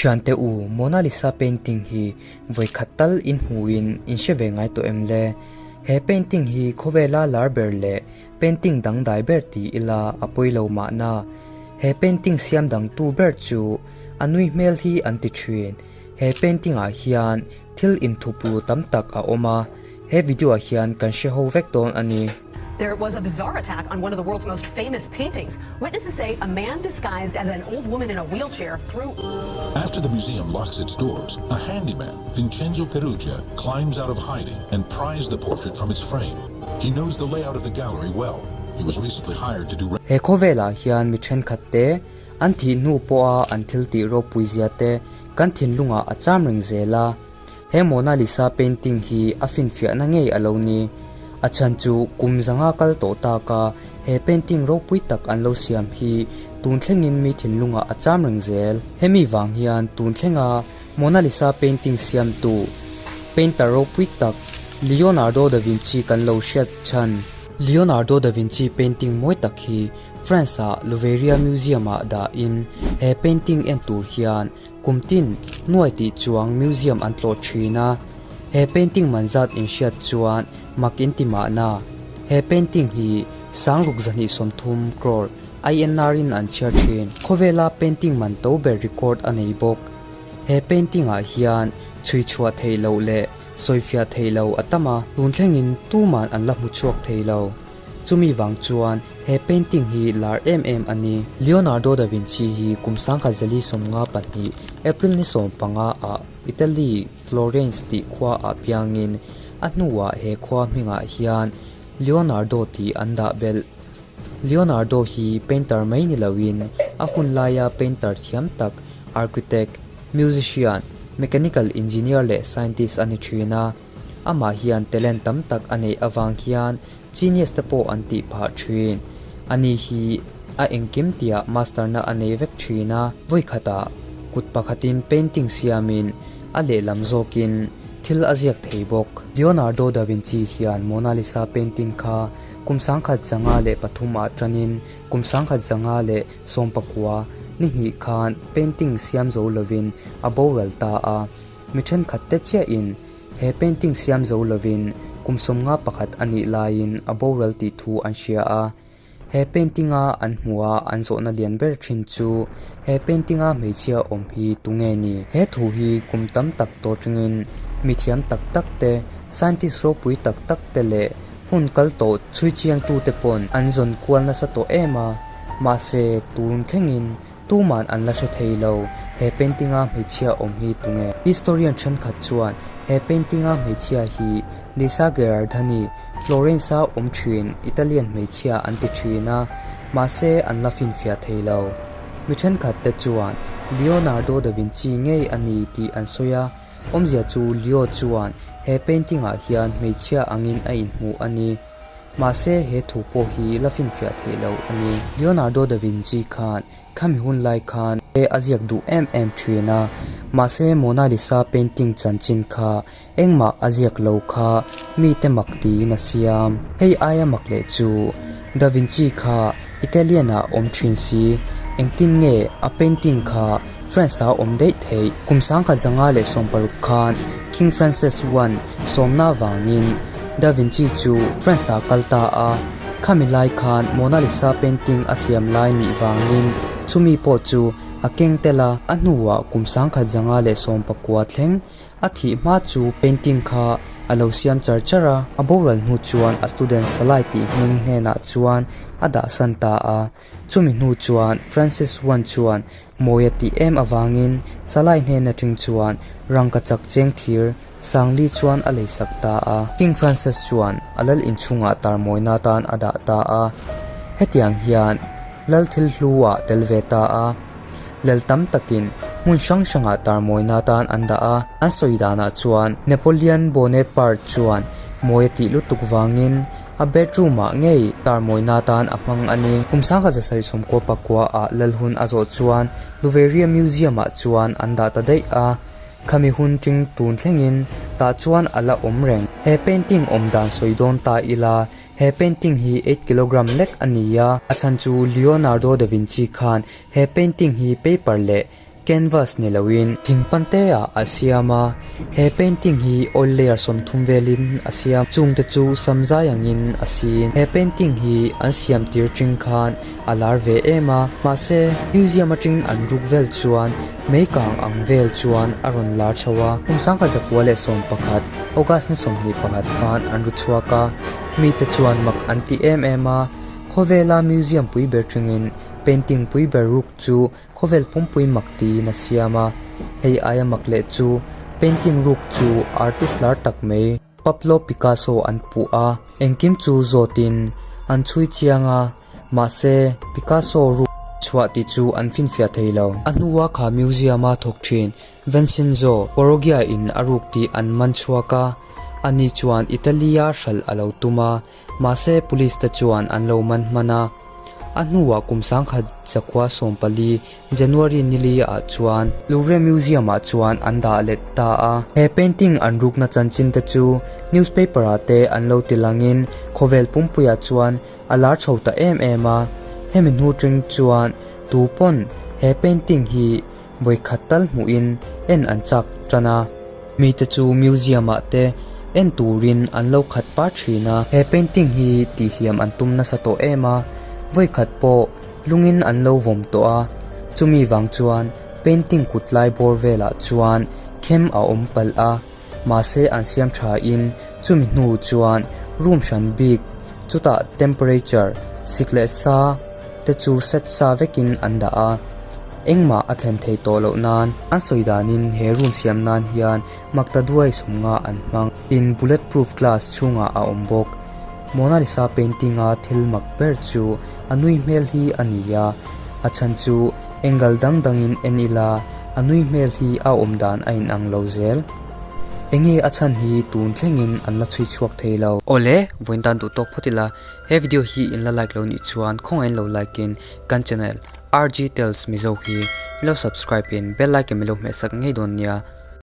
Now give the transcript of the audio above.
Thiante u, Mona Lisa painting hi vawikhat tal in hmuhin in hre ve ngai tawh em le? He painting hi khawvela lar ber leh painting dangdai ber ti ila a pawi lo mahna. He painting siam dangtu ber chu a nui hmel hi an ti thin. He painting ah hian thil inthup ru tam tak a awm a, he video ah hian kan hre ho vek dawn a ni. There was a bizarre attack on one of the world's most famous paintings. Witnesses say a man disguised as an old woman in a wheelchair threw. After the museum locks its doors, a handyman, Vincenzo Peruggia, climbs out of hiding and pries the portrait from its frame. He knows the layout of the gallery well. He was recently hired to do. He khawvelah hian mi thenkhat te an thih hnu pawha an thil tih ropui zia te kan thinlungah a cham reng zel a. He Mona Lisa painting hi a finfiahna ngei a lo ni. A chhan chu kum zanga kal tawh taka he painting ropui tak an lo siam hi tun thlengin mi thinlungah a cham reng zel. Hemi vang hian tun thlenga Mona Lisa painting siamtu painter ropui tak Leonardo da Vinci kan lo hriat chhan. Leonardo da Vinci painting mawi tak hi France-a Louvre Museum-ah dahin he painting en tur hian Kum tin nuai tih chuang museum an tlawh thin a, he painting man zat inhriat chuan mak in ti mahna. He painting hi sangruk 230 crore INR in an chhiar thin. Khawvela painting man to ber record a nei bawk. He painting ah hian chhui chhuah theih loh leh sawifiah theih loh a tam a, tun thlengin tuman an la hmu chhuak thei lo. Chumi vang chuan he painting hi lar em em a ni. Leonardo da Vinci hi kum 1952 April ni 15 ah Italy, Florence tih khua ah piangin a hnuah he khua hmingah hian Leonardo tih an dah belh. Leonardo hi painter mai ni loin a hun laia painter thiam tak, architect, musician, mechanical engineer leh scientist a ni thin a. Amah hian talent tam tak a neih avang hian genius te pawh an tih phah thin. Ani hi a engkim tiah master na a nei vek thin a. Vawikhatah kut pakhatin painting siamin a lehlam zawkin thil a ziak thei bawk. Leonardo da Vinci hian Mona Lisa painting kha kum 1903 ah tanin kum 1919 ni hnih khan painting siam zo lovin a boral ta a. Mi thenkhat te chiahin he painting siam zo lovin kum 51 a nih laiin a boral tih thu an hria a. He painting a an hmuh a an zawhna lian ber thin chu he painting a hmeichhia awm hi tunge ni? He thu hi kum tam tak tawh tangin mi thiam tak tak te, scientist ropui tak tak te leh hun kal tawh chhui chiangtute pawn an zawn kual nasa tawh em a. Mahse tun thlengin Tuman an la hre thei lo, he painting-a hmeichhia awm hi tunge? Historian thenkhat chuan he painting-a hmeichhia hi Lisa Gherardini, Florence-a awm thin Italian hmeichhia an ti thin a, mahse an la finfiah thei lo. Mi thenkhat te chuan Leonardo da Vinci ngei a ni tih an sawi a, awmzia chu Leo chuan he painting-ah hian hmeichhia angin a inhmuh a ni. Mahse he thu pawh hi la finfiah theih loh a ni. Leonardo da Vinci khan khami hun lai khan a ziak duh em em thin a, mahse Mona Lisa painting chanchin kha engmah a ziak lo kha mite mak tiin a siam. Hei aia mak leh chu Da Vinci kha Italian ah awm thin si, engtin nge a painting kha France ah awm daih theih? Kum 1916 khan King Francis I sawmna vangin Da Vinci chu France ah kal ta a, khami lai khan Mona Lisa painting a siam lai nih vangin chumi pawh chu a keng tel a, a hnuah kum 1919 thleng A thih hma chu painting kha a lo siam char char a, a boral hnu chuan a student Salai tih hming hnenah chuan a dahsan ta a. Chumi hnu chuan Francis I chuan mawi a tih em avangin Salai hnen atang chuan rangkachak cheng thir Sangli chuan a leisak ta a. King Francis chuan a lal inchhungah tarmawina tan a dah ta a. Hetiang hian lal thil hlu ah tel ve ta a. Lal tam takin hmun hrang hrangah tarmawina tan an dah a, an sawi danah chuan Napoleon Bonaparte chuan mawi a tih lutuk vangin a bedroom ah ngei tarmawina tan a hmang a ni. Kum 1799 ah lal hun a zawh chuan Louvre Museum ah chuan an dah ta daih a, khami hun ting tun thlengin tah chuan a la awm reng. He painting awm dan sawi dawn ta ila He painting hi eight kilogram lek a ni a, a chhan chu Leonardo da Vinci khan he painting hi paper leh Canvas ni loin thing pante ah a siam a, he painting hi oil layer 30 velin a siam. Chungte chu samzai angin a sin. He painting hi an siam tir tring khan a lar ve em a, mahse museum atangin an ruk vel chuan mei kang ang vel chuan a rawn lar chho a. Kum 1911 August ni 21 khan an ru chhuak a, mite chuan mak an ti em em a, khawvela museum pui ber tringin painting pui ber ruk chu Khawvel pumpui mak tiin a siam a, hei aia mak leh chu painting ruk chu artist lar tak mai Pablo Picasso an puh a, engkim chu zawtin an chhui chiang a, mahse Picasso ruk chhuah tih chu an finfiah thei lo. A hnua kha museum-a thawk thin Vincenzo Perugia in a ruk tih an man chhuak a, ani chuan Italy-a hralh a lo tum a, Mahse police te chuan an lo man hman a, a hnuah kum 1914 January nili ah chuan Louvre Museum ah chuan an dah let ta a. He painting an rukna chanchin te chu newspaper ah te an lo ti langin khawvel pumpuiah chuan a lar chho ta em em a, hemi hnu tring chuan tu pawn he painting hi vawikhat tal hmuhin en an chak tan a. Mite chu museum ah te en turin an lo khat par thin a. He painting hi tihhliam an tum nasa tawh em a, vawikhat pawh lungin an lo vawm tawh a. Chumi vang chuan painting kut lai bawr velah chuan khem a awm palh a, mahse an siam tha in chumi hnu chuan room hran bik chutah temperature sik leh sa te chu set sa vekin an dah a, engmah a thlen thei tawh loh nan an sawi danin he room siam nan hian makta duai sawmnga an hmang in bullet proof glass chhungah a awm bawk. Mona Lisa painting a thil mak ber chu a nui hmel hi a ni a, a chhan chu angle dang dangin en ila a nui hmel hi a awm dan a inang lo zel. Enge a chhan hi tun thlengin an la chhui chhuak thei lo. Awle, vawiin tan duh tawk phawt ila. He video hi in la like lo nih chuan khawngaih in lo like in kan channel RG Tales Mizo hi milo subscribe in bell icon milo hmehsak ngei dawn nia.